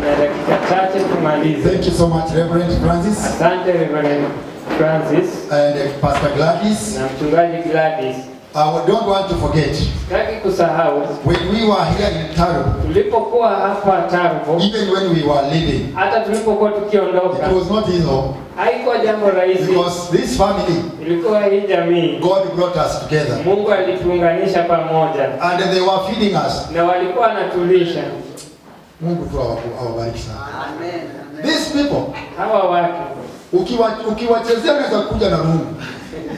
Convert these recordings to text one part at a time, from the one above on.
Na dakika chache tumalize. Thank you so much, Reverend Francis Asante, Reverend Francis and Pastor Gladys. Na mchungaji Gladys. I don't want to forget, Sitaki kusahau when we were here in Taro, tulipokuwa hapa Tarbo, even when we were leaving, hata tulipokuwa tukiondoka, it was not easy haikuwa jambo rahisi. because this family, Ilikuwa hii jamii, God brought us together Mungu alituunganisha pamoja and they were feeding us. Na walikuwa wanatulisha. Mungu tu awabariki sana. These people, Hawa watu ukiwachezea unaweza kuja na rungu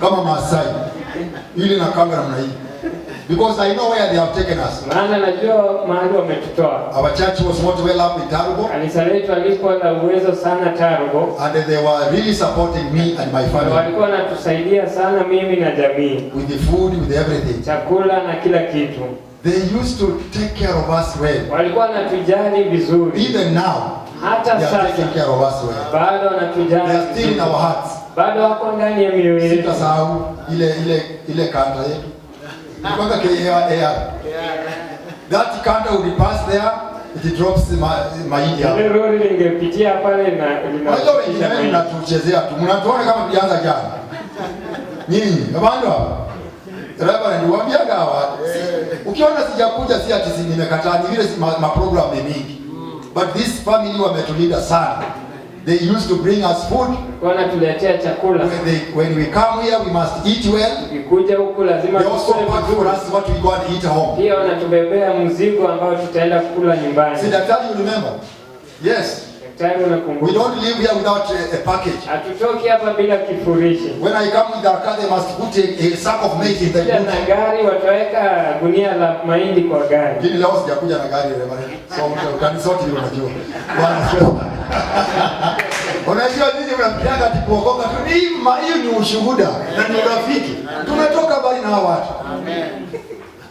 kama Maasai ile na kanga namna hii, because I know where they have taken us. Maana najua mahali wametutoa. Our church was not well up in Tarbo Kanisa letu halikuwa la uwezo sana Tarbo, and they were really supporting me and my na family walikuwa wanatusaidia sana mimi na jamii, with the food, with everything. Chakula na kila kitu. They used to take care of us well. Walikuwa wanatujali vizuri. Even now, Hata they are sasa taking care of us well. Bado They wanatujali are still in vizuri. our hearts. Bado wako ndani ya mioyo yetu. Sitasahau ile Canter yetu. Ilikuwa KAR. That Canter would pass there, it drops mahindi hapo. Ile lori lingepitia pale na Unajua wengine linapitisha wenu mahindi. mnatuchezea tu. Mnatuona kama tulianza jana. Nyinyi, abantu hapa. Reverend, waambiaga hawa. Ukiona sijakuja si ati si nimekataa, ni vile ma program ni mingi. But this family wametulinda sana. They used to bring us food. Wanatuletea chakula. When we come here, we must eat well. Ukikuja huku lazima They also tukule pack for vizuri. us what we go and eat home. Pia wanatubebea mzigo ambao tutaenda kula nyumbani. See, daktari, you remember? Yes. Daktari, We unakumbuka? don't leave here without a package. Hatutoki hapa bila kifurishi. When I come with the car, they must put a sack of maize in the Kuja boot. Na gari wataweka gunia la mahindi kwa gari. Lakini leo sijakuja na gari, Reverend. So utanisoti vile unajua. Bwana sio. Unajua nyinyi mnafikirianga ati kuokoka tu ni hiyo ni ushuhuda na ni urafiki. Tumetoka mbali na hawa watu.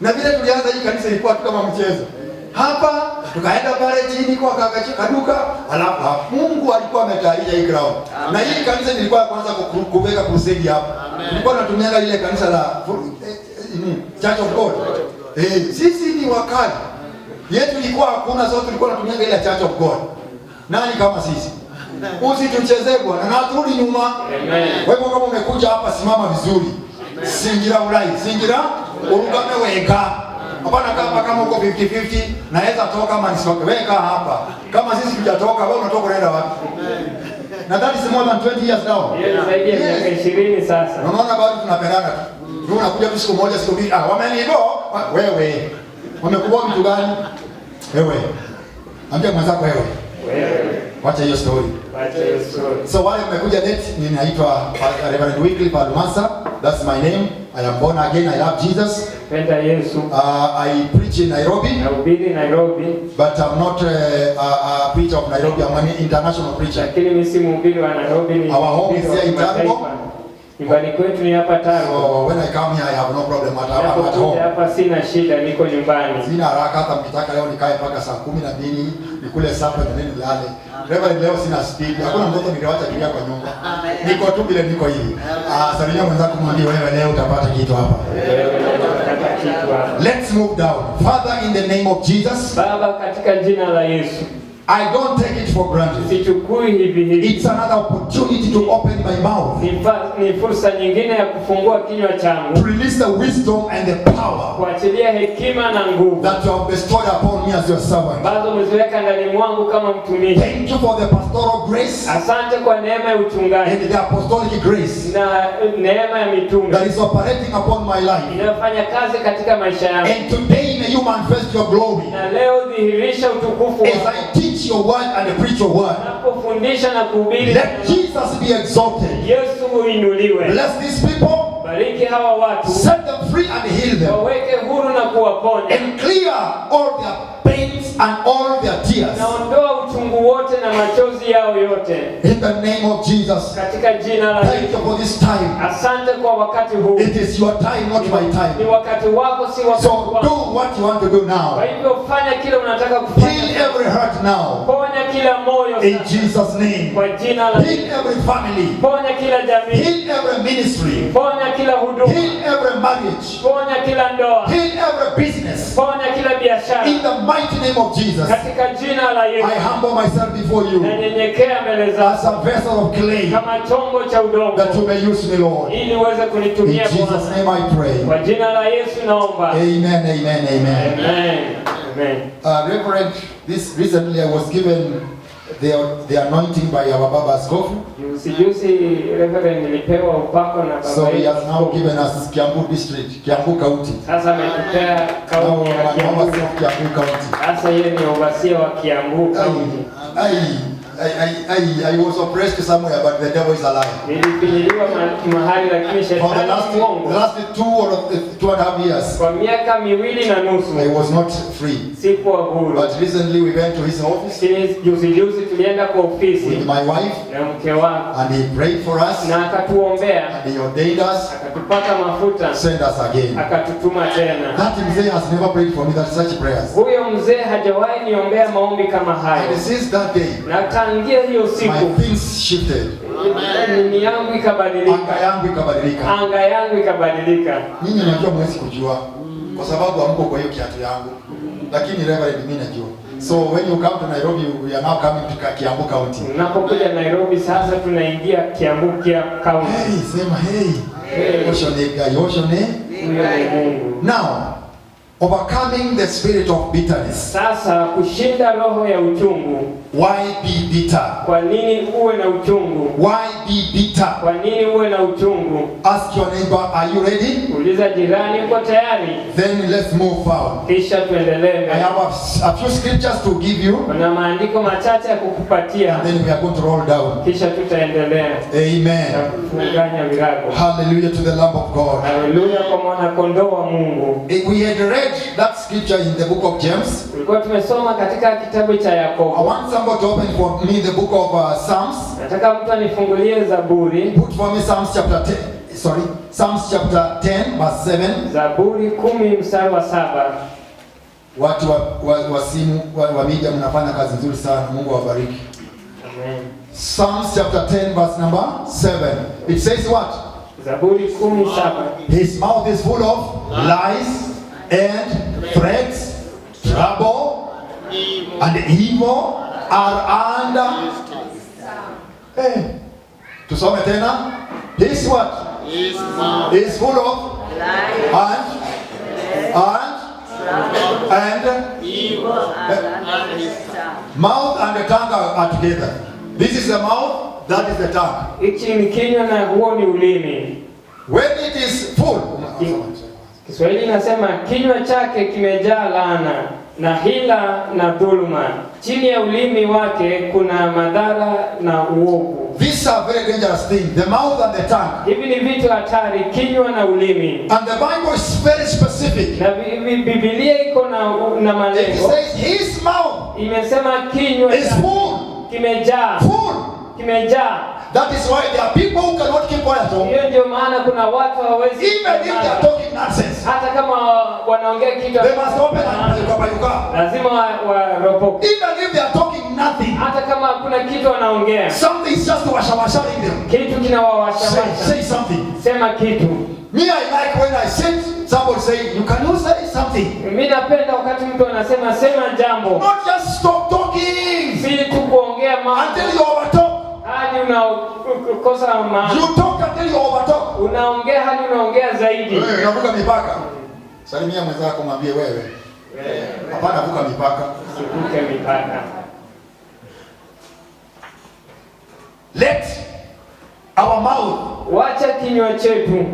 Na vile tulianza hii kanisa ilikuwa tu kama mchezo. Hapa tukaenda pale chini kwa kaka kaduka, alafu hapa. Mungu alikuwa ametayarisha hii ground. Na hii kanisa nilikuwa kwanza kuweka crusade hapa. Tulikuwa tunatumianga ile kanisa la Church of God. Sisi ni wakali. Yetu ilikuwa hakuna, so tulikuwa tunatumianga ile Church of God. Nani kama sisi? Usituchezee bwana, na turudi nyuma. Amen. Kwa hivyo kama umekuja hapa, simama vizuri. Singira ulai, singira urugame weka. Hapana kama uko 50-50 naweza toka ama nisitoke. Weka hapa. Kama sisi tujatoka, wewe unatoka unaenda wapi? Na that is more than 20 years now. Hiyo ni zaidi ya miaka 20 sasa. Na unaona bado tunapendana tu. Wewe unakuja tu siku moja, siku mbili, ah, wamenibo wewe. Wamekuboa kitu gani? Wewe. Ambia mwenzako, wewe. Wewe. Wacha hiyo story. Wacha hiyo story. So wale mmekuja late, ninaitwa Reverend Wycliffe Alumasa. That's my name. I am born again. I love Jesus. Penda Yesu. I preach in Nairobi, Nahubiri Nairobi, but I'm not a preacher of Nairobi. I'm an international preacher. Lakini mimi si mhubiri wa Nairobi, ni Our home is mhubiri wa here in Tarbo. kimataifa. Nyumbani kwetu ni hapa Tarbo. So when I come here, I have no problem at all. I'm at Napokuja home. Hapa sina shida, niko nyumbani. Sina haraka, hata mkitaka leo nikae mpaka saa 12 nikule supper na nini nilale. Reverend, leo sina speed. Hakuna mtoto niliwacha kilia kwa nyumba. Niko tu vile niko hivi. Ah, salimia mwenzako, mwambie, wewe leo utapata kitu hapa. Wewe utapata kitu hapa. Let's move down. Father, in the name of Jesus, Baba, katika jina la Yesu, I don't take it for granted. Sichukui hivi hivi. It's another opportunity to open my mouth, Ni fursa nyingine ya kufungua kinywa changu, to release the wisdom and the power kuachilia hekima na nguvu that you have bestowed upon me as your servant. Ambazo umeziweka ndani mwangu kama mtumishi. Thank you for the pastoral grace Asante kwa neema ya uchungaji and the apostolic grace na neema ya mitume that is operating upon my life. Inayofanya kazi katika maisha yangu. And today may you manifest your glory Na leo dhihirisha utukufu as wako. I teach your word and preach your word. Napofundisha na kuhubiri, Let Jesus be exalted. Yesu uinuliwe. Bless these people, Bariki hawa watu, set them free and heal them, waweke huru na kuwaponya, and clear all their pains and all their tears. Naondoa uchungu wote na machozi yao yote In the name of Jesus. Katika jina la Thank Yesu. you for this time. Asante kwa wakati huu. It is your time, not my time. Ni wakati wako, si wakati So wangu. do what you want to do Kwa now. hivyo fanya kile unataka kufanya. Heal every hurt now. Ponya kila kila moyo In sasa. Jesus' name. Kwa jina la Heal every family. Ponya kila jamii, Heal every ministry. ponya kila huduma, Heal every marriage. ponya kila ndoa, Heal every business. ponya kila biashara In the mighty name of Jesus. katika jina la I Yesu. humble myself before you Nanyenyekea mbele as zako a vessel of clay kama chombo cha udongo that you may use me, Lord. ili uweze In kunitumia Jesus' Bwana. name I pray. Kwa jina la Yesu naomba. Amen, amen, amen. Amen. Amen. Reverend, this recently I was given the anointing by our Baba Askofu. Juzi juzi Reverend nilipewa upako na baba So he yetu has now given us Kiambu district, Kiambu County. Sasa ametupea Now kaunti ya I'm an Kiambu. overseer of Kiambu County. Sasa yeye ni overseer wa Kiambu County. I was oppressed somewhere, but the devil is alive. Nilifinyiliwa mahali lakini For the shetani last, ni mwongo. the last 2 or 2.5 years, Kwa miaka miwili na nusu I was not free. sikuwa huru. But recently we went to his office Lakini juzi juzi tulienda kwa ofisi with my wife, na mke wangu and he prayed for us, na akatuombea, and he ordained us, akatupaka mafuta, send us again. akatutuma tena. That mzee has never prayed for me that such prayers. Huyo mzee hajawahi niombea maombi kama hayo, And since that day, na tangia hiyo my siku things shifted. nini yangu ikabadilika, Anga yangu ikabadilika. anga yangu ikabadilika. Nyinyi najua mwezi kujua kwa sababu hamko kwa hiyo kiatu yangu, lakini Reverend mimi najua. So when you come to Nairobi, we are now coming to Kiambu County. Unapokuja Nairobi sasa tunaingia Kiambu kia County. Hey, sema hey. Hey. Oshone guy, oshone. Huyo ni Mungu. Now, overcoming the spirit of bitterness. Sasa kushinda roho ya uchungu. Why be bitter? Kwa nini uwe na uchungu? Why be bitter? Kwa nini uwe na uchungu? Ask your neighbor, are you ready? Uliza jirani, uko tayari? Then let's move forward. Kisha tuendelee I mbele. have a few scriptures to give you, Kuna maandiko machache ya kukupatia, and then we are going to roll down. kisha tutaendelea Amen. na kufunganya virago. Hallelujah to the Lamb of God. Haleluya kwa mwana kondoo wa Mungu. We had read that scripture in the book of James. Tulikuwa tumesoma katika kitabu cha I Yakobo. want somebody to open for me the book of Psalms. Nataka mtu anifungulie Zaburi, Put for me Psalms chapter 10. Sorry, Psalms chapter 10 verse 7. Zaburi 10 mstari wa 7. Watu wa simu wa media mnafanya kazi nzuri sana. Mungu awabariki. Amen. Psalms chapter 10 verse number 7. It says what? Zaburi 10:7. His mouth is full of lies and threats, trouble and evil are under. Hey, tusome tena. His what? His mouth Is full of and evil and his tongue. Mouth and the tongue are together. This is the mouth, that is the tongue. Hichi ni kinywa na huo ni ulimi. When it is full, Kiswahili inasema kinywa chake kimejaa laana na hila na dhuluma. Chini ya ulimi wake kuna madhara na uovu. These are very dangerous things, the mouth and the tongue. Hivi ni vitu hatari, kinywa na ulimi. And the Bible is very specific. Na Biblia iko na It malengo. says his mouth Imesema kinywa is chake full, kimejaa, full. kimejaa. That is why there are people who cannot keep quiet home, Hiyo ndio maana kuna watu hawawezi even if they are talking nonsense. hata kama wanaongea kitu They must open and bayuka. lazima waropoke. Even if they are talking nothing, Hata kama hakuna kitu wanaongea, something is just washawasharing them. kitu Say, kinawawashawasha. say something. Sema kitu. Me, I like when I sit, somebody say, you can you say something. Mi napenda wakati mtu anasema sema jambo, Not just stop talking si tu kuongea mambo until you overtalk. hadi unakosa maana. You talk until you overtalk. Unaongea hadi unaongea zaidi. Wewe unavuka mipaka. Salimia mwenzako mwambie wewe. Hapana, vuka mipaka. Usivuke mipaka. Let our mouth Wacha kinywa chetu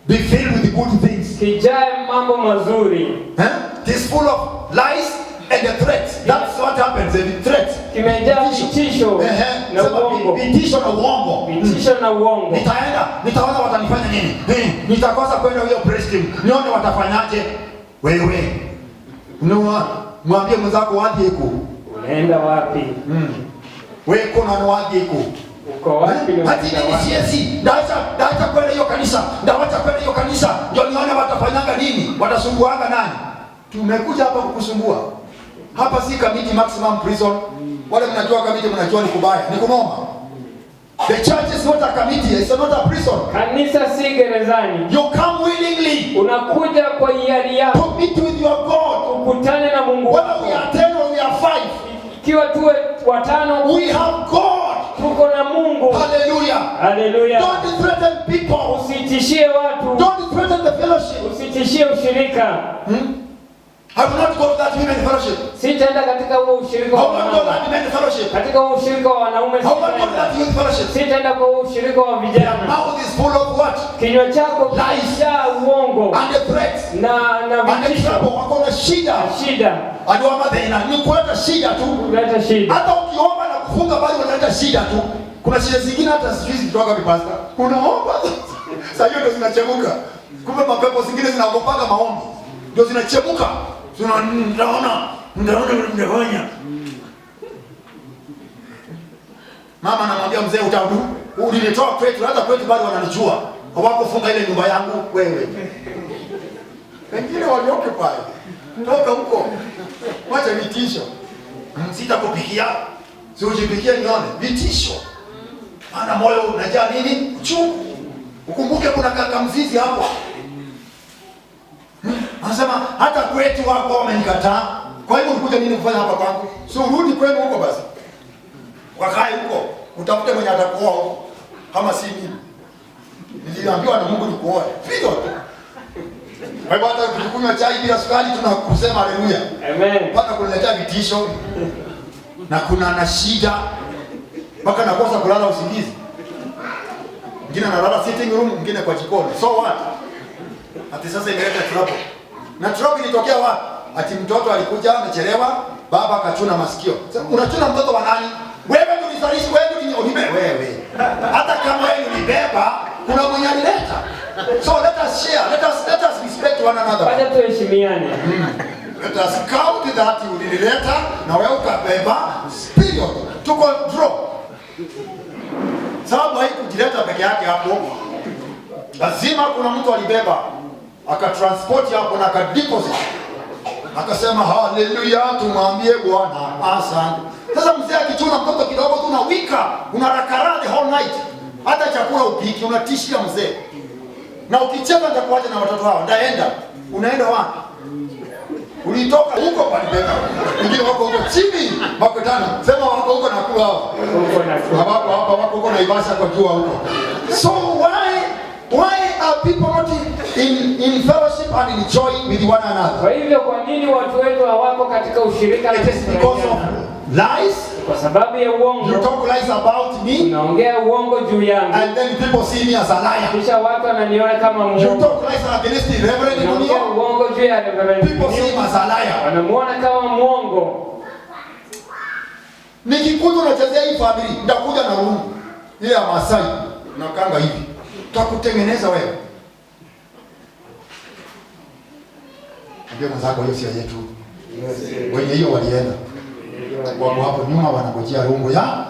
be filled with good things. kijae mambo mazuri, Eh? It is full of lies and the threats. That's what happens. The threat. kimejaa vitisho Ehe. na Sema uongo, vitisho na uongo. vitisho na uongo. Nitaenda, nitaona watanifanya nini? Nitakosa kwenda hiyo press team. Nione watafanyaje. Wewe. Nua, mwambie mwenzako wapi iko. Unaenda wapi? Wewe kuna wapi iko. Uko wapi? Na Hati unaenda mimi wapi? siezi, ndaacha kwenda hiyo kanisa, ndawacha kwenda hiyo kanisa, ndio nione watafanyanga nini, watasumbuanga nani? Tumekuja hapa kukusumbua. Hapa si Kamiti Maximum Prison. Wale mnajua Kamiti, mnajua ni kubaya, ni kunoma. The church is not a committee, it's not a prison. Kanisa si gerezani. You come willingly Unakuja kwa hiari yako to meet with your God. ukutane na Mungu Whether we wako. are 10 or we are 5, Ikiwa tuwe watano, we have God. tuko na Mungu. Hallelujah. Haleluya! Don't threaten people. Usitishie watu, Don't threaten the fellowship. usitishie ushirika. I will not go to that women fellowship. Sitaenda katika huo ushirika I wa will not go to wanaume, that men fellowship. katika huo ushirika wa wanaume I will not go to sitaenda. that youth fellowship. Sitaenda kwa huo ushirika wa Their vijana. mouth is full of what? Kinywa chako Lies. kimejaa uongo And the threats. na And the vitisho trouble. Wako na shida. shida, Hadi wa madhina. Ni kuleta shida tu. kuleta shida. Hata ukiomba na kufunga bado unaleta shida tu. Kuna shida zingine hata sijui zikitoka wapi pastor. Unaomba sasa hiyo ndio zinachemuka. Kumbe mapepo zingine zinaogopaga maombi. Ndio zinachemuka. Zina ndaona ndaona mnafanya. Mama anamwambia mzee utarudi. Ulinitoa kwetu, hata kwetu bado wananijua. Hawakufunga ile nyumba yangu wewe. Wengine walioccupy. Toka huko. Wacha vitisho. Sitakupikia. Si ujipikie nione. Vitisho. Maana moyo unajaa nini? Uchungu. Ukumbuke kuna kaka mzizi hapo. Anasema hata kwetu wako wamenikataa. Kwa hivyo ulikuja nini kufanya hapa kwangu? Si urudi kwenu huko basi. Wakae huko. Utafute mwenye atakuoa huko. Kama si mimi. Niliambiwa na Mungu nikuoe. Pigo tu. Kwa hivyo hata tukikunywa chai bila sukari tunakusema haleluya. Amen. Mpaka kuniletea vitisho na kuna na shida mpaka nakosa kulala usingizi. Mwingine analala sitting room, mwingine kwa jikoni. So what? Ati sasa imeleta trouble. Na trouble ilitokea wapi? Ati mtoto alikuja amechelewa, baba akachuna masikio. Sasa unachuna mtoto wa nani? Wewe ndio ulizalisha, wewe ndio ulinibe wewe. Hata kama wewe ulibeba, kuna mwenye alileta. So let us share, let us respect one another. Wacha tuheshimiane. Let us count that ulileta na wewe ukabeba, period. Tuko draw. Sababu haikujileta peke yake hapo. Lazima kuna mtu alibeba akatransport hapo na akadeposit. Akasema haleluya, tumwambie Bwana asante. Sasa mzee akichuna mtoto kidogo tu unawika, unarakara the whole night. Hata chakula upiki, unatishia mzee. Na ukicheza nitakuacha na watoto hao. Ndaenda. Unaenda wapi? Ulitoka huko palibeba. Wengine wako huko chini, wako tano. Sema wako huko Nakuru hao. Huko na Hawako hapa, wako huko Naivasha kwa jua huko. So why are people not in fellowship and in joy with one another? Kwa hivyo kwa nini watu wetu hawako katika ushirika na It is because of lies. Kwa sababu ya You uongo. talk lies about me, Unaongea uongo juu yangu. and then people see me as a liar. Kisha watu wananiona kama You muongo. talk lies against the Reverend Unaongea Munio. uongo juu ya Reverend People see him as a liar. Wanamuona kama muongo. Nikikuja unachezea hii family, nitakuja na rungu ile ya Masai na kanga hivi, takutengeneza wewe. Ndio mwenzako, hiyo sio yetu. Wenye hiyo walienda, wako hapo nyuma wanangojea rungu ya yao.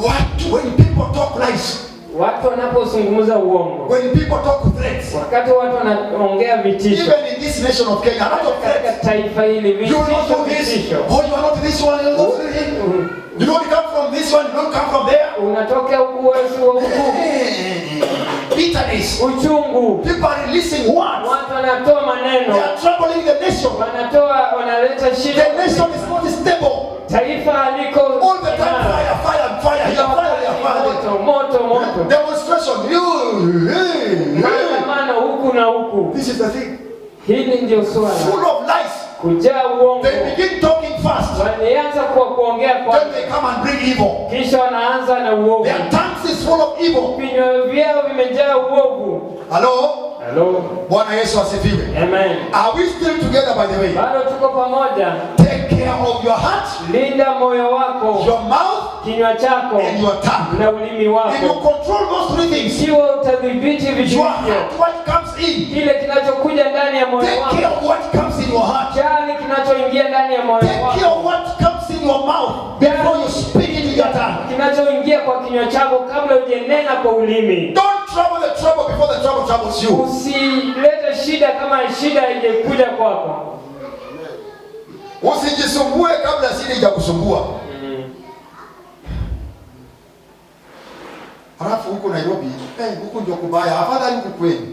What when people talk lies, Watu wanapozungumza uongo, when people talk threats, wakati watu wanaongea vitisho even in this nation of Kenya, a lot of katika threats. taifa hili, You will not vitisho, do this. vitisho. Oh, you are not this one. You are not this. You don't come from this one. You don't come from there. Unatoka huku, wewe si wa huku. Bitterness. Uchungu. People are releasing words. Watu wanatoa maneno, They are troubling the nation. wanatoa, wanaleta shida. The nation is not stable. Taifa haliko All the time, fire, fire, fire, here, fire, here, fire. moto, moto, moto, Demonstration. You, hey, hey. maandamano huku na huku. This is the thing. Hili ndio swala, Full of lies. kujaa uongo. They begin talking fast. Walianza kwa kuongea Then kwanza, they come and bring evil. kisha wanaanza na uovu. Their tongues is full of evil. Vinywa vyao vimejaa uovu. Hello? Hello. Bwana Yesu asifiwe. Amen. Are we still together, by the way? Bado tuko pamoja. Take care of your heart, Linda moyo wako, your mouth, kinywa chako and your tongue. na ulimi If you wako. control those three things, Ikiwa utadhibiti vitu your hivyo, heart, what comes in, kile kinachokuja ndani ya moyo take wako, care of what comes in your heart. jali kinachoingia ndani ya moyo Take care wako, of what comes in your mouth before you speak it with your tongue. kinachoingia kwa kinywa chako kabla hujanena kwa ulimi. Don't trouble the trouble before the trouble troubles you. Usilete shida kama shida haijakuja kwako. Usijisumbue kabla shida haijakusumbua. Halafu huko Nairobi, huko ndio kubaya, afadhali huku kwenu.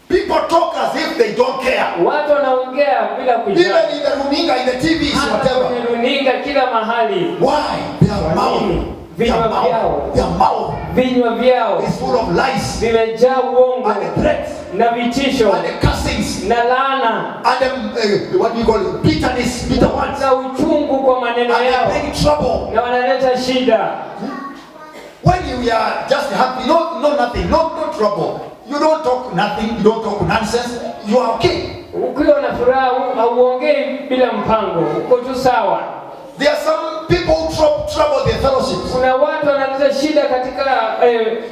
People talk as if they don't care. Watu wanaongea bila kujali. Even in the runinga, in the TVs, Hata whatever. kwenye runinga kila mahali. Why? Their mouth, their mouth, their mouth Vinywa vyao is full of lies vimejaa uongo and the threats na vitisho and the cursings na laana and the, what do you call it? Bitterness, bitter words. na uchungu kwa maneno And they yao bring trouble. na wanaleta shida. When you are just happy, no, no nothing, no, no trouble. You don't talk nothing, you don't talk nonsense, you are okay. Ukiwa na furaha hauongei bila mpango, uko tu sawa. There are some people who trouble their fellowships. Kuna watu wanaleta shida katika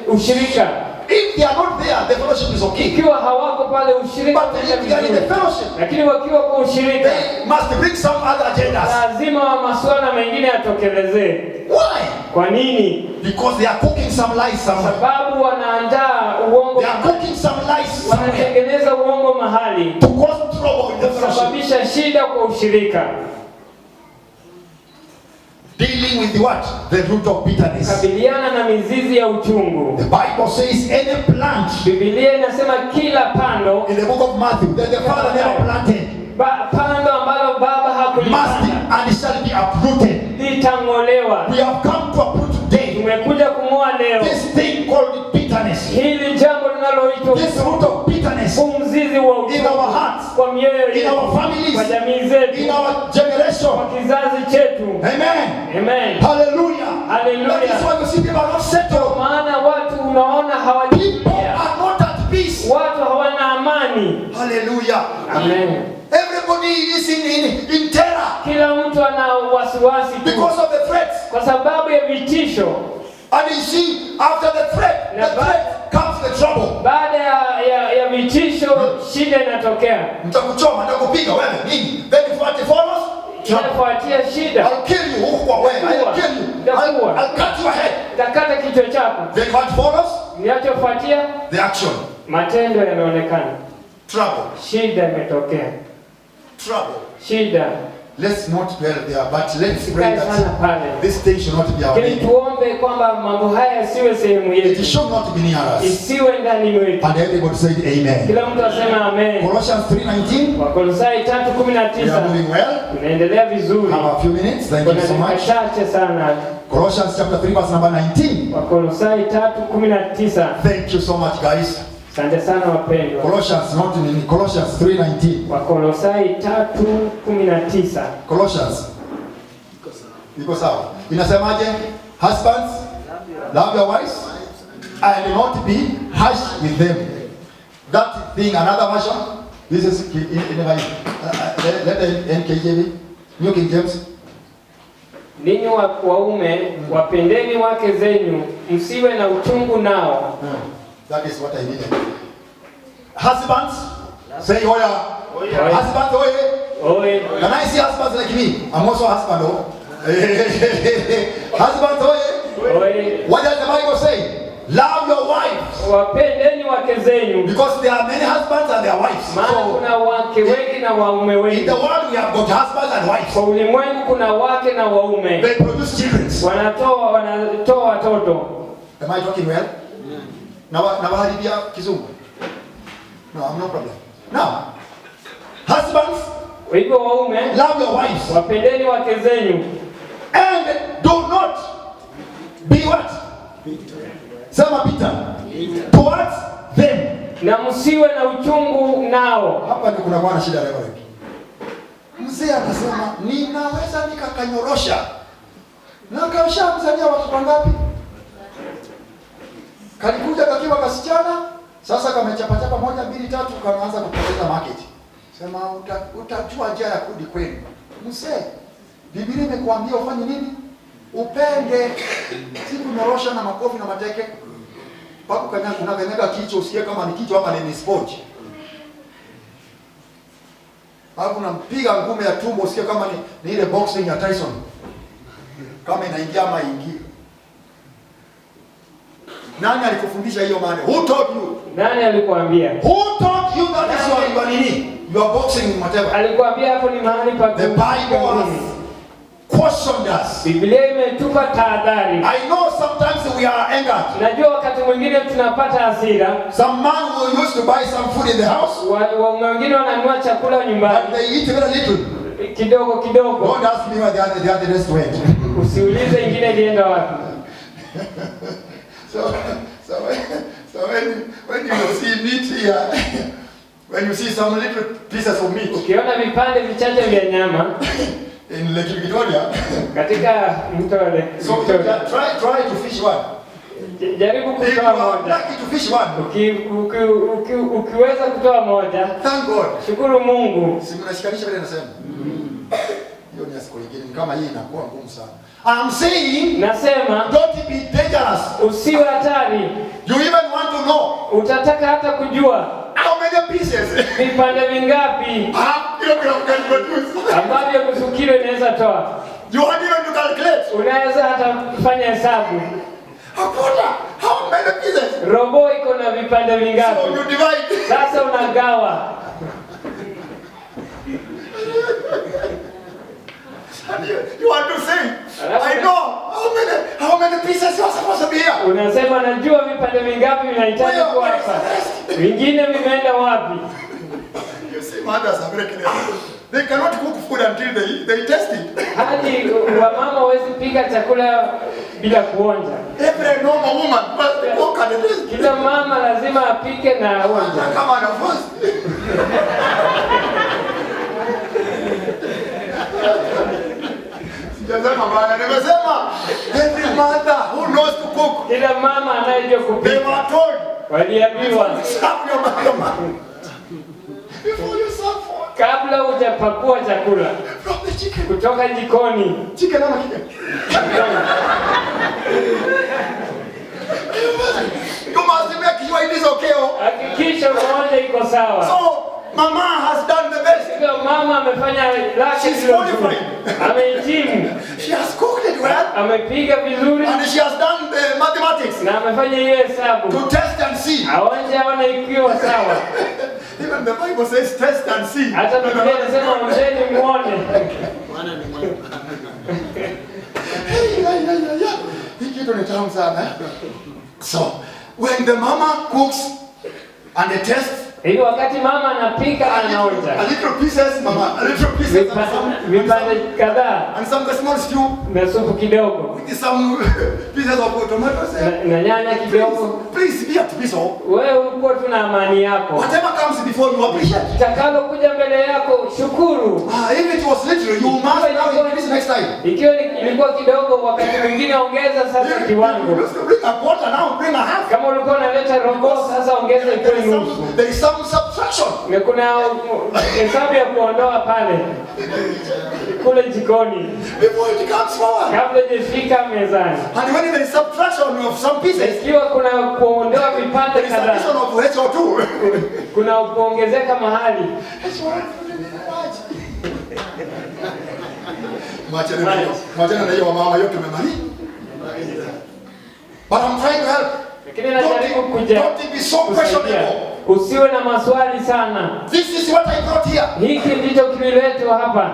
ushirika. If they are not there, the fellowship is okay. Ikiwa hawako pale ushirika But if they are in the fellowship, lakini wakiwa kwa ushirika they must bring some other agendas. lazima masuala mengine yatokelezee. Why? Kwa nini? Because they are cooking some lies somewhere. Sababu wanaandaa uongo, They are cooking some lies somewhere wanatengeneza uongo mahali to cause trouble in the fellowship. kusababisha shida kwa ushirika. Dealing with what? The root of bitterness. Kabiliana na mizizi ya uchungu. The Bible says any plant Biblia inasema kila pando in the book of Matthew that the Father never planted pando ambalo Baba must hakulipanda and shall be uprooted. litang'olewa. We have come to uproot today Tumekuja kung'oa leo this thing called bitterness. hili jambo linaloitwa This root of bitterness huu mzizi wa in uchungu our hearts, kwa mioyo in yetu, our kwa families, jamii zetu, in our generation. kwa kizazi chetu. Amen. Amen. Hallelujah. Hallelujah. That is why you see people are not settled. Maana watu unaona People hawajatulia, are not at peace. watu hawana amani. Hallelujah. Amen. Everybody is in terror Kila mtu ana wasiwasi tu because of the threats. kwa sababu ya vitisho. And you see, after the threat comes the trouble. Baada ya vitisho shida inatokea, Nitakuchoma, nitakupiga wewe nini? Then what follows? Trouble. inafuatia shida. I'll kill you huku kwa wewe. I'll kill you. I'll cut your head. Takata kichwa chako. Then what follows? Kinachofuatia The action. matendo yanaonekana, Trouble. shida imetokea, Trouble. shida. Let's not dwell there, but let's pray Sikae sana that pale, this thing should not be our lakini name. tuombe kwamba mambo haya yasiwe sehemu It yetu, should not be near us. isiwe ndani mwetu. And everybody said amen. Kila mtu asema amen. Colossians 3:19. Wakolosai We are 3:19 moving well. tunaendelea vizuri, Have a few minutes. Thank kuna you so dakika much. chache sana. Colossians chapter 3 verse number 19. Wakolosai 3:19. Thank you so much, guys. Asante sana wapendwa. Colossians, not in Colossians 3:19. Wakolosai 3:19. Colossians. Iko sawa. Inasemaje? Husbands, love your wives and not be harsh with them. That thing, another version. This is let the NKJV, New King James. Ninyi waume wapendeni wake zenyu, msiwe na uchungu nao. That is what I needed. Husbands, say oya. Oya. Husbands, oye. Oe. Can I see husbands like me? I'm also a husband, oh. Husbands, oye. Oe. What does the Bible say? Love your wives. Wapendeni wake zenyu, Because there are many husbands and their wives. maana So, kuna wake wengi na waume in wengi. the world, we have got husbands and wives. Kwa ulimwengu kuna wake na waume, They produce children. wanatoa watoto. Am I talking well? Nawaharibia kizungu? No, I'm no problem. Now, husbands, Kwa hivyo waume, love your wives. wapendeni wake zenyu And do not be what? Sema bitter. Towards them. na msiwe na uchungu nao. Hapa ndio kuna na shida leo. Mzee anasema ninaweza nikakanyorosha. Na kashamzalia watoto wangapi? Kalikuja kakiwa kasichana, sasa kamechapa chapa 1 2 3 kanaanza kupoteza market. Sema utajua njia ya kurudi kwenu. Mzee, Biblia imekuambia ufanye nini? Upende, si kunyorosha na makofi na mateke. Papo unakanyaga kichwa usikie kama ni kichwa ama ni sponge. Hapo unampiga ngumi ya tumbo usikie kama ni ile boxing ya Tyson. Kama inaingia ama ingia. Nani alikufundisha hiyo maana? Who taught you? Nani alikuambia? Who taught you that is your nini? You are boxing whatever. Alikuambia hapo ni mahali pa The Bible has cautioned us. Biblia imetupa tahadhari. I know sometimes we are angered. Najua wakati mwingine tunapata hasira. Some man who used to buy some food in the house, Wengine wananunua chakula nyumbani but they eat very little. Kidogo kidogo. Don't ask me where the other rest went. Usiulize ingine ilienda wapi. So when you see meat here, when you see some little pieces of meat ukiona vipande vichache vya nyama in Lake Victoria, katika mto wa Lake so Victoria, try to fish one. Jaribu If you kutoa are moja. lucky to fish one, Ukiweza kutoa moja, thank God. Shukuru Mungu. Si mnashikanisha vile nasema. Hiyo ni siku nyingine kama hii inakuwa ngumu sana. I'm saying, nasema, don't be dangerous. Usiwe hatari. You even want to know. Utataka hata kujua how many pieces? Vipande vingapi? Half kilogram can produce. Ambavyo nusu kilo inaweza toa. You want even to calculate. Unaweza hata kufanya hesabu. A quarter. How many pieces? Robo iko na vipande vingapi? So you divide. Sasa unagawa. And you want to say, I know how many pieces you are supposed to be here. Unasema najua vipande vingapi vinahitaji kuwa hapa. Vingine vimeenda wapi? You see, mothers are very clever. They cannot cook food until they test it. Hadi wamama hawezi pika chakula bila kuonja. Every normal woman must cook and taste. Kila mama lazima apike na aonje. Kama anafunzi. Sijasema bwana, nimesema every mother who knows to cook. Kila mama anayejua kupika. They were told. Waliambiwa. Before you serve food. Kabla hujapakua chakula from the chicken. Kutoka jikoni. Chicken ama chicken? You must make sure it is okay. Hakikisha moja iko sawa. So mama has done the best. Hivyo mama amefanya lake She's vizuri. qualified. Amehitimu. She has cooked it well. Amepiga vizuri. And she has done the mathematics. Na amefanya hiyo hesabu. To test and see. Aonje aone ikiwa sawa. Even the Bible says test and see. Hata Biblia inasema onjeni muone. Bwana ni mwema. Hey, yeah. Hii kitu ni tamu sana. So, when the mama cooks and the test, Hiyo wakati mama anapika anaonja. A little pieces, mama, a little pieces and some, vipande kadhaa. And some small stew. Na supu kidogo. With some pieces of tomatoes. Na nyanya kidogo. Please, be at peace. Wewe uko tu na amani yako. Whatever comes before you appreciate. Takalo kuja mbele yako shukuru. If it was little, you must now increase next time. Ikiwa ilikuwa kidogo wakati mwingine ongeza sasa kiwango. You used to bring a quarter, now bring a half. Kama ulikuwa unaleta robo sasa ongeza ikuwe nusu. There is some subtraction. Na kuna hesabu ya kuondoa pale kule jikoni. Before it comes forward. Kabla hajafika mezani. And when there is subtraction of some pieces. Ikiwa kuna kuondoa vipande There is kadhaa. addition of HO2. Kuna kuongezeka mahali. Mwachane na hiyo mama yote tumemaliza. But I'm trying to help. Lakini najaribu kuja. Don't be so questionable. Usiwe na maswali sana. This is what I brought here. Hiki ndicho kililetwa hapa.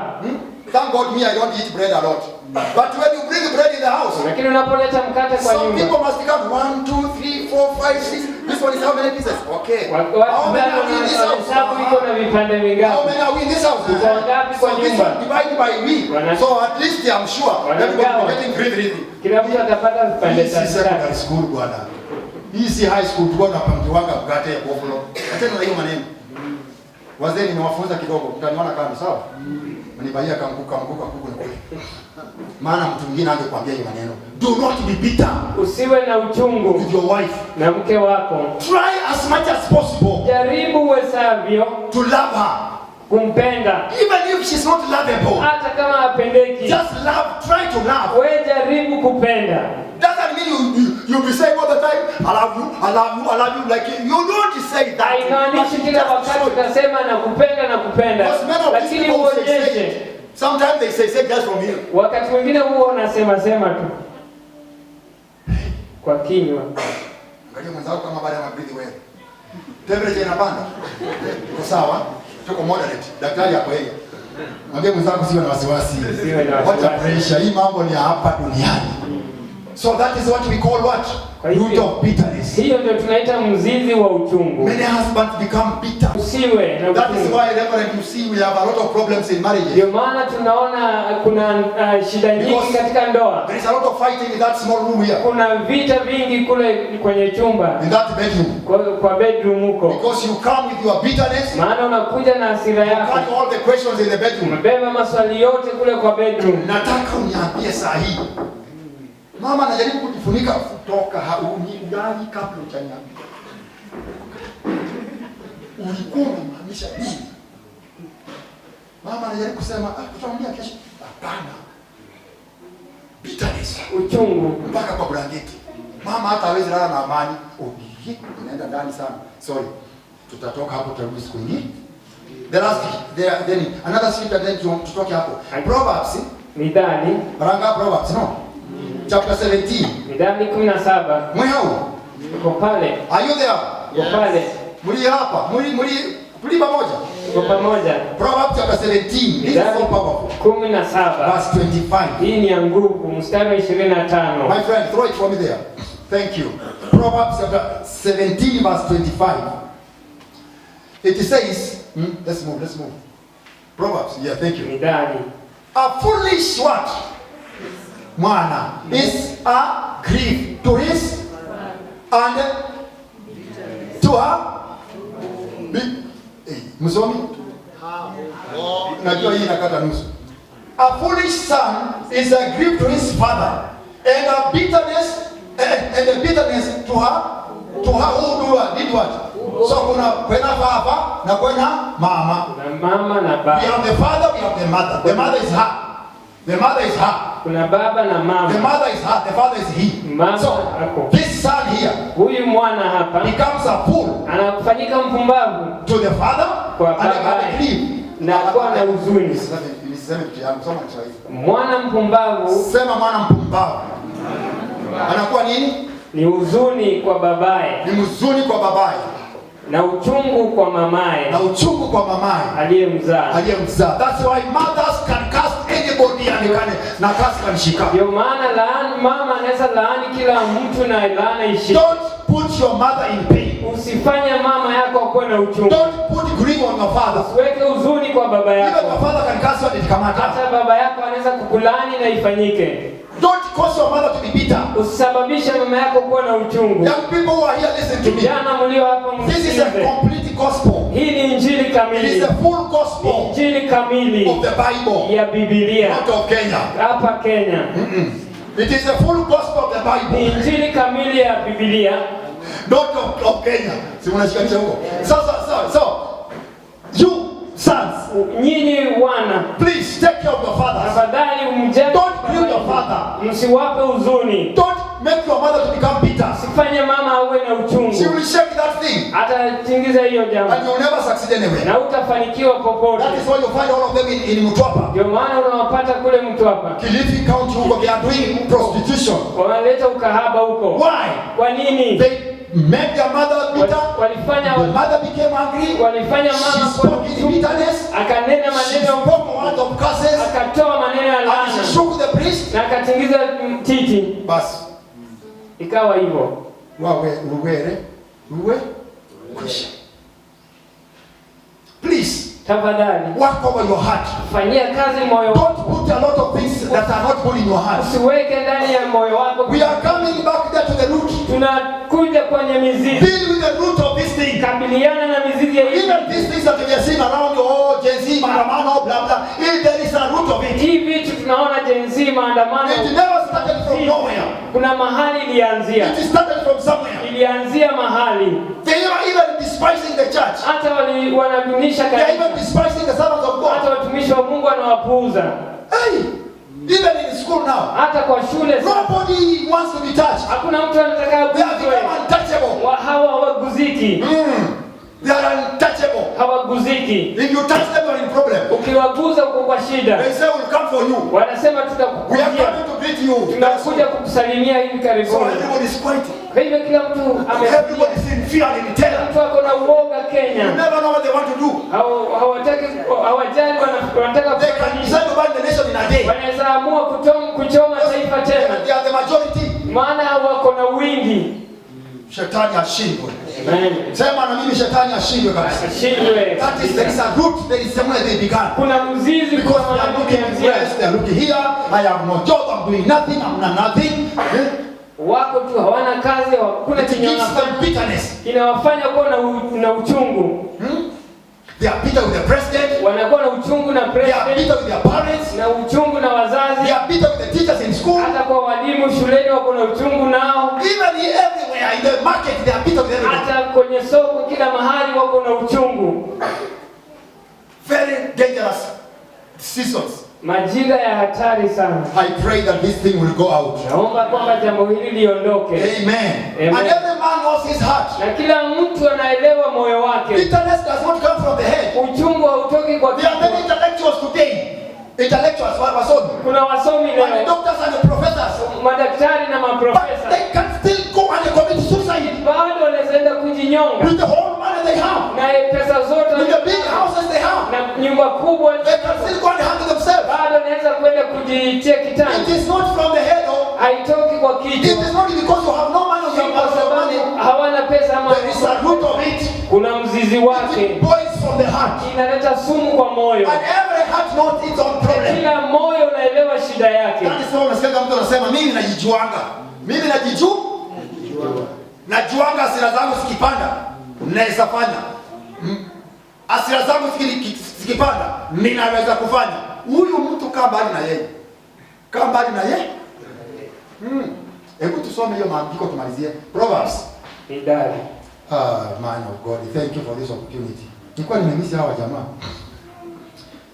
Thank God me I don't eat bread a lot. But when you bring bread in the house, lakini unapoleta mkate kwa some nyumba, people must count 1 2 3 4 5 6. This one is how many pieces? Okay. How many are we in this house? Hesabu iko na vipande vingapi? How many are we in this house? Tuko wangapi kwa So this nyumba? one divide by we. So at least I'm sure everybody will be getting 3 3 3. Kila mtu atapata vipande Hii si tatu. secondary school bwana. Hii si high school tulikuwa tunapangiwanga mkate ya buffalo. Achana na hiyo maneno. Wazee nimewafunza kidogo, mtaniona kando sawa? Mnibaia kanguka mguka kuku na kule. Maana mtu mwingine angekwambia hiyo maneno. Do not be bitter. Usiwe na uchungu with your wife. Na mke wako. Try as much as possible. Jaribu uwezavyo to love her. Kumpenda. Even if she's not lovable. Hata kama hapendeki. Just love, try to love. Wewe jaribu kupenda. Doesn't mean you be saying all the time, I love you, I love you, I love you. Like you don't say that. Haimaanishi kila wakati utasema nakupenda nakupenda. Lakini uonyeshe. Sometimes they say just from here. Wakati mwingine huwa unasema sema tu kwa kinywa. Angalia mwenzako kama bado ana breathe well. Temperature inapanda. Iko sawa? Tuko moderate. Daktari hapo yeye. Mwambie mwenzako siwe na wasiwasi. Siwe na wasiwasi. Wacha pressure. Hii mambo ni ya hapa duniani. So that is what we call what? Kwa hivyo- Root of bitterness. Hiyo ndio tunaita mzizi wa uchungu. Many husbands become bitter. Usiwe na That is uchungu. why, Reverend, you see we have a lot of problems in marriages. Ndio maana tunaona kuna shida nyingi Because- katika ndoa. There is a lot of fighting in that small room here, Kuna vita vingi kule kwenye chumba in that bedroom. kwa bedroom huko, Because you come with your bitterness, maana unakuja na hasira you yako, carry all the questions in the bedroom. umebeba maswali yote kule kwa bedroom. Nataka uniambie saa hii. Mama anajaribu kujifunika kutoka hauni ulali kabla hujaniambia. Ulikuwa unamaanisha nini? Mama anajaribu kusema, ah, tutaongea kesho. Hapana. Bitterness Uchungu mpaka kwa blanketi. Mama hata hawezi lala na amani. Oh, inaenda ndani sana. Sorry. Tutatoka hapo tutarudi siku nyingine. The last there then another scripture then tutoke hapo. Proverbs, Mithali, Baranga Proverbs, no? Chapter 17. Mithali 17 Mwihau, uko pale, are you there? uko pale, Muli hapa, muli muli tuli pamoja. uko pamoja. Proverbs chapter 17. This is Mithali so powerful. 17 Verse 25. hii ni ya nguvu, mstari wa 25. My friend, throw it for me there. Thank you. Proverbs chapter 17, verse 25. It says, let's move, let's move. Proverbs, yeah, thank you. Mithali A foolish what? Mwana is a grief to his and to her. Msomi? Najua hii inakata nusu. A foolish son is a grief to his father and a bitterness and a bitterness to her who do what, did what? So kuna kwena baba na kwena mama. kuna mama na We baba, have the father, we have the mother. The mother is her. The mother is her. kuna baba na The mama. mother is her. The father is he. Mama So ako. this son here Huyu mwana hapa becomes a fool anafanyika mpumbavu to the father Kwa and a babaye. grief. na kuwa na huzuni. Nisiseme kitu yangu, soma Kiswahili. Mwana mpumbavu Sema mwana mpumbavu anakuwa nini? ni huzuni kwa babaye Ni mzuni kwa babaye na uchungu kwa mamaye na uchungu kwa mamaye aliyemzaa. aliyemzaa. That's why mothers can cast anybody and can, na curse can shika. Ndio maana laani, mama anaweza laani kila mtu na laana ishike. Don't put your mother in pain. Usifanye mama yako akuwe na uchungu, Don't put grief on your father. usiweke huzuni kwa baba Even your yako. father can curse you and it come out. Hata baba yako anaweza kukulaani na ifanyike. Don't cause your mother to be bitter. Usisababishe mama yako kuwa na uchungu. Young people who are here, listen to me. Vijana mlio hapa This is a msikize, complete gospel. hii ni injili It is kamili, the full gospel injili kamili of the Bible, ya Biblia not of Kenya. hapa Kenya. It is the full gospel of the Ni Bible, injili kamili ya Biblia, not of Kenya. Si unashikanisha huko. So, you sons, Nyinyi wana, please take care of your fathers. tafadhali mjali, Don't grieve your father. msiwape huzuni, Don't make your mother to become bitter. sifanye mama awe na She uchungu, will shake that thing atatingiza hiyo jambo and you will never succeed anywhere. na utafanikiwa popote. That is why you find all of them in Mtwapa, Ndio maana unawapata kule Mtwapa, Kilifi County huko, they are doing prostitution. wanaleta ukahaba huko. Why? Kwa nini? They made their mother bitter. Walifanya The mother became angry. walifanya She mama kuwa na spoke in uchungu, bitterness. akanena She maneno, spoke words of curses. akatoa maneno ya And she laana shook the priest. na akatingiza titi, Basi. ikawa hivyo. Wawe uwere uwe kwisha. Please Tafadhali work over your heart. fanyia kazi moyo wako, Don't put a lot of things that are not good in your heart. usiweke ndani ya moyo wako. We are coming back there to the root. Tunakuja kwenye mizizi, Deal with the root of this thing. kabiliana na mizizi ya hivi Even these things that we are seeing around, oh, Gen Z, maandamano, blah, blah. If there is a root of it, hii vitu tunaona Gen Z maandamano, it never started from nowhere. kuna mahali ilianzia, It started from somewhere. ilianzia mahali. They are even despising the church. Hata wanadunisha They are kanisa, even despising the servants of hata God. watumishi wa Mungu wanawapuuza, Hey, even in school now, hata kwa shule sasa. nobody wants to be touched. Hakuna mtu anataka They have aguzwe. become untouchable. Hawa hawaguziki, They are untouchable. hawaguziki. If you touch them, you are in problem. Ukiwaguza uko kwa shida. They say, we'll come for you. Wanasema We are tutakukujia, coming to greet you. tunakuja kukusalimia hivi So karibuni. everybody is quiet. Kwa hivyo kila mtu ametulia. Everybody is in fear and in terror. Mtu ako na uoga You Kenya. never know what they want to do. Hawataki, hawajali wanataka They kufanya can nini. decide to burn the nation in a day. Wanaweza amua kuchoma taifa tena, They are the majority. maana wako na wingi. Shetani ashindwe. Amen. Sema na mimi, shetani ashindwe kabisa. Ashindwe. That is, there is a root, there is somewhere they began. Kuna mzizi, kuna Because they are mahali looking umeanzia. west, they are looking here. I have no job, I'm doing nothing, I'm not nothing. Eh? Wako tu hawana kazi, hakuna It chenye gives wanafanya. them bitterness. Inawafanya kuwa na uchungu. Hmm? They are bitter with the president, Wanakuwa na uchungu na they are president, bitter with their parents, na uchungu na wazazi, they are bitter with the teachers in school. hata kwa walimu shuleni wako na uchungu nao, Even everywhere in the market, they are bitter with everybody. hata kwenye soko, kila mahali wako na uchungu. Very dangerous seasons. Majira ya hatari sana. I pray that this thing will go out. Naomba kwamba jambo hili liondoke, Amen. Amen. And every man knows his heart. na kila mtu anaelewa moyo wake. Bitterness does not come from the head. Uchungu hautoki kwa There are many kichwa. intellectuals today. Intellectuals, wasomi. Kuna wasomi And the leo, doctors and the professors. madaktari na But maprofesa, they can still go and commit suicide bado wanaweza enda kujinyonga with the whole money they have, na pesa zote with the big houses they have. na nyumba kubwa, They can still go and hang themselves. bado wanaweza kwenda kujitia It kitanda. is not from the head. Oh. Haitoki kwa It kichwa, is not because you have no money or si you kwa have no money. sababu hawana pesa ama There is a root of it. kuna mzizi wake, It boils from the heart. inaleta sumu kwa moyo. And every heart knows its own problem. Kila moyo unaelewa shida yake. That is why unasikia mtu anasema, mimi najijuanga. Mimi najuanga hasira zangu zikipanda naweza fanya. Hasira zangu zikipanda ninaweza kufanya. Huyu mtu kaa mbali na yeye. Kaa mbali na yeye. Hebu tusome hiyo maandiko tumalizie. Proverbs. Idadi. Ah, man of God, thank you for this opportunity. Nilikuwa nimemiss hawa jamaa.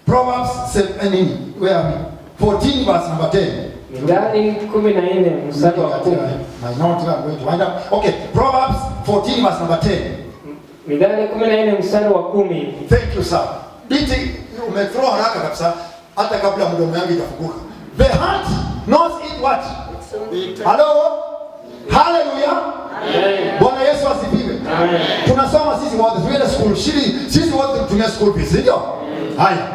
Proverbs 7, nini? Where are we? 14 verse number 10. Mithali 14 mstari wa 10. My note, I'm going to wind up. Okay, Proverbs 14 verse number 10. Mithali 14 mstari wa 10. Thank you, sir. Binti, umethrow haraka kabisa hata kabla mdomo yangu itafunguka. The heart knows it what? Hello? Hallelujah. Amen. Bwana Yesu asifiwe. Amen. Tunasoma sisi wote, tuende school. Sisi wote tutumia school fees, ndio? Haya.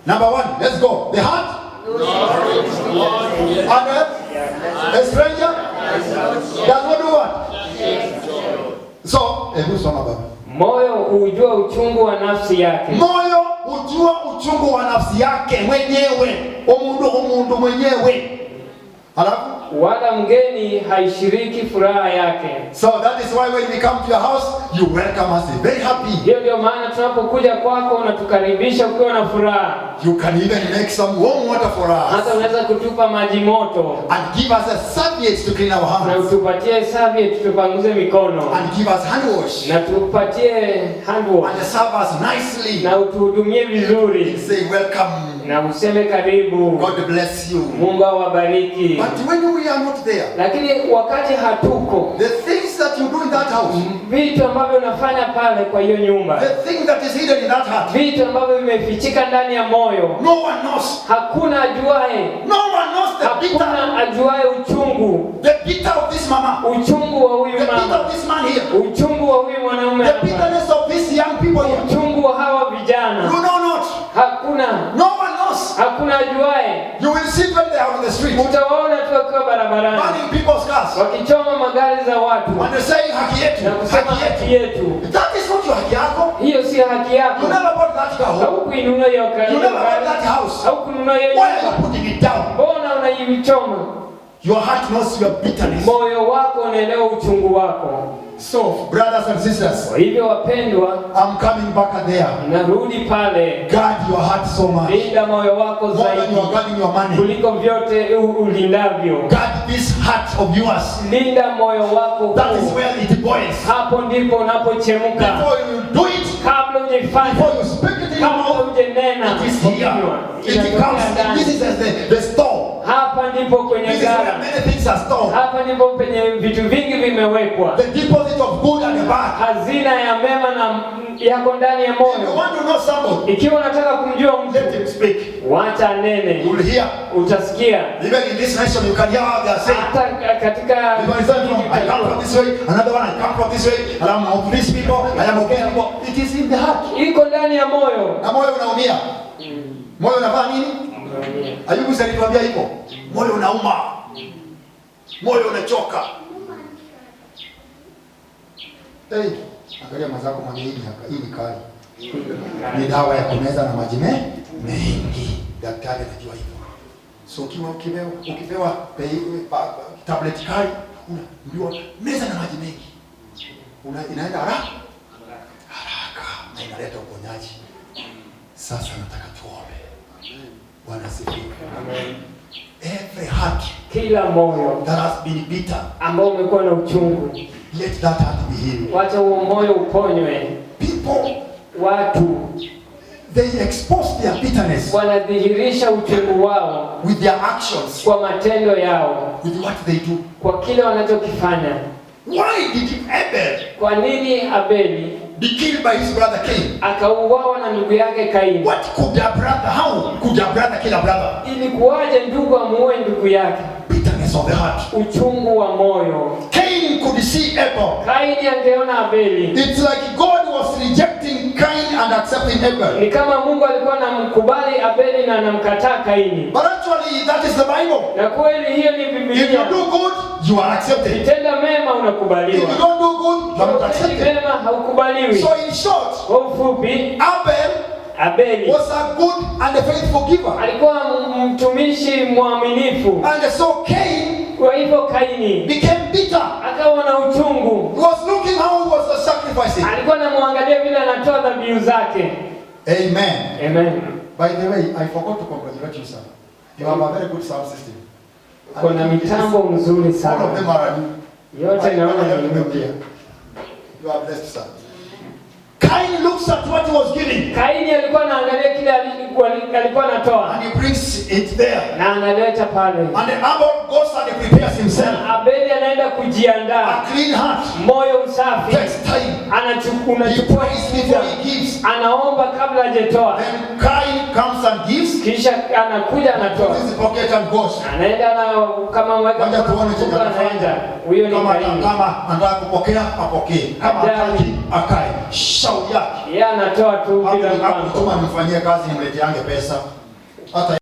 Number one, let's go. The heart and a stranger does not do what? So, hebu soma baba. Moyo huujua uchungu wa nafsi yake. Moyo hujua uchungu wa nafsi yake mwenyewe. Omundu mwenyewe. Halafu Wala mgeni haishiriki furaha yake. So that is why when we come to your house, you welcome us very happy. Hiyo ndio maana tunapokuja kwako unatukaribisha ukiwa na furaha. You can even make some warm water for us Hata unaweza kutupa maji moto and give us a serviette to clean our na hands utupatie serviette tupanguze mikono and give us hand wash na tupatie hand wash and serve us nicely. na utuhudumie vizuri Say welcome. na useme karibu. God bless you. Mungu awabariki. But when we are not there, Lakini wakati hatuko, the things that you do in that house, vitu ambavyo unafanya pale kwa hiyo nyumba, the thing that is hidden in that heart, vitu ambavyo vimefichika ndani ya moyo, no one knows. hakuna ajuae, No one knows the bitter, hakuna ajuae uchungu, the bitter of this mama, uchungu wa huyu the bitter mama, of this man here, uchungu wa huyu mwanaume the hapa, bitterness of these young people here. uchungu wa hawa vijana. You know not. Hakuna, No one knows. hakuna ajuae. You will see when they are on the street, Utawaona tu wakiwa barabarani burning people's cars, wakichoma magari za watu and they say haki yetu, na kusema haki haki yetu. yetu. That is not your haki yako. Hiyo si haki yako. You never bought that car. Haukuinunua hiyo gari, You never bought that house. haukununua hiyo Why are you nyumba. putting it down? Mbona unaichoma? Your heart knows your bitterness. Moyo wako unaelewa uchungu wako. So, brothers and sisters, Kwa hivyo wapendwa, I'm coming back there. narudi pale, Guard your heart so much. linda moyo wako More than you zaidi are guarding your money. kuliko vyote ulindavyo. Guard this heart of yours. Linda moyo wako That is huu. where it boils. Hapo ndipo unapochemka. Before you do it, Kabla hujaifanya, before you speak it in your kabla mouth, hujanena it is kwa here. kinywa, It inatokea comes. ndani. This is the store. Hapa ndipo kwenye This is where ghala, many things are stored. hapa ndipo penye vitu vingi vimewekwa. The deposit of good and the bad. Hazina ya mema na yako ndani ya If you moyo. want to know somebody, Ikiwa unataka kumjua let mtu, him speak. wacha anene, You will hear. utasikia. Even in this nation, you can hear how they are saying. Hata katika You can say, I come from this this way, another one, I come from this way, and I'm of these people, I am of these people. It is in the heart. Iko ndani ya moyo. Na moyo unaumia. Moyo unafanya nini? Ayubu si alituambia hivyo. Moyo unauma. Moyo unachoka. Hey, angalia mwenzako mwambie hii ni kali. Ni dawa ya kumeza na maji mengi. Daktari anajua hivyo. So ukiwa ukipewa tablet kali, unaambiwa meza na maji mengi. Inaenda haraka haraka na inaleta uponyaji. Sasa nataka tuombe. Bwana asifiwe. Amen. Every heart Kila moyo that has been bitter, ambao umekuwa na uchungu, let that heart be healed. Wacha huo moyo uponywe. People, Watu they expose their bitterness wanadhihirisha uchungu wao with their actions, kwa matendo yao, with what they do. Kwa kile wanachokifanya. Why did Abel Kwa nini Abeli be killed by his brother Cain? Akauawa na ndugu yake Kaini? What could a brother, how could a brother kill a brother? Ilikuwaje ndugu amuue ndugu yake? Bitterness of the heart. Uchungu wa moyo. Cain could see Abel. Kaini angeona Abeli. It's like God was rejecting Cain and accepting Abel. Ni kama Mungu alikuwa anamkubali Abeli na anamkataa Kaini. But actually, that is the Bible. Na kweli hiyo ni If you Biblia. do good, you are accepted. Ukitenda mema If you unakubaliwa. don't do good, you are not Ukitenda accepted. mema haukubaliwi. So in short, Kwa ufupi, Abel Abeli was a good and a faithful giver. Alikuwa mtumishi mwaminifu. And so Cain Kwa hivyo Kaini became bitter. Akawa na uchungu. He was looking how he was sacrificing. Alikuwa anamwangalia vile anatoa dhabihu zake. Amen. Amen. By the way, I forgot to congratulate you, sir. You have a very good sound system. Kuna mitambo mzuri All of sana. them are new. Yote naona ni mpya. You are blessed, sir. Cain looks at what he was giving Kaini alikuwa anaangalia kile alikuwa anatoa and he brings it there. Na analeta pale. And Abel goes and he prepares himself. Abeli anaenda kujiandaa, A clean heart moyo msafi. Takes time. He Unachukua prays before he gives. Anaomba kabla hajatoa. Then Cain comes and gives. Kisha anakuja anatoa, Puts his pocket and goes. Anaenda na kama weka Ngoja tuone chenye mkono, atafanya. anaenda. Huyo ni Kama Kaini. Kama anataka kupokea apokee, kama Ajali. hataki akae. Shauri yake. Yeye anatoa tu bila mpango. Hakutuma nimfanyie kazi nimleteange pesa. Hata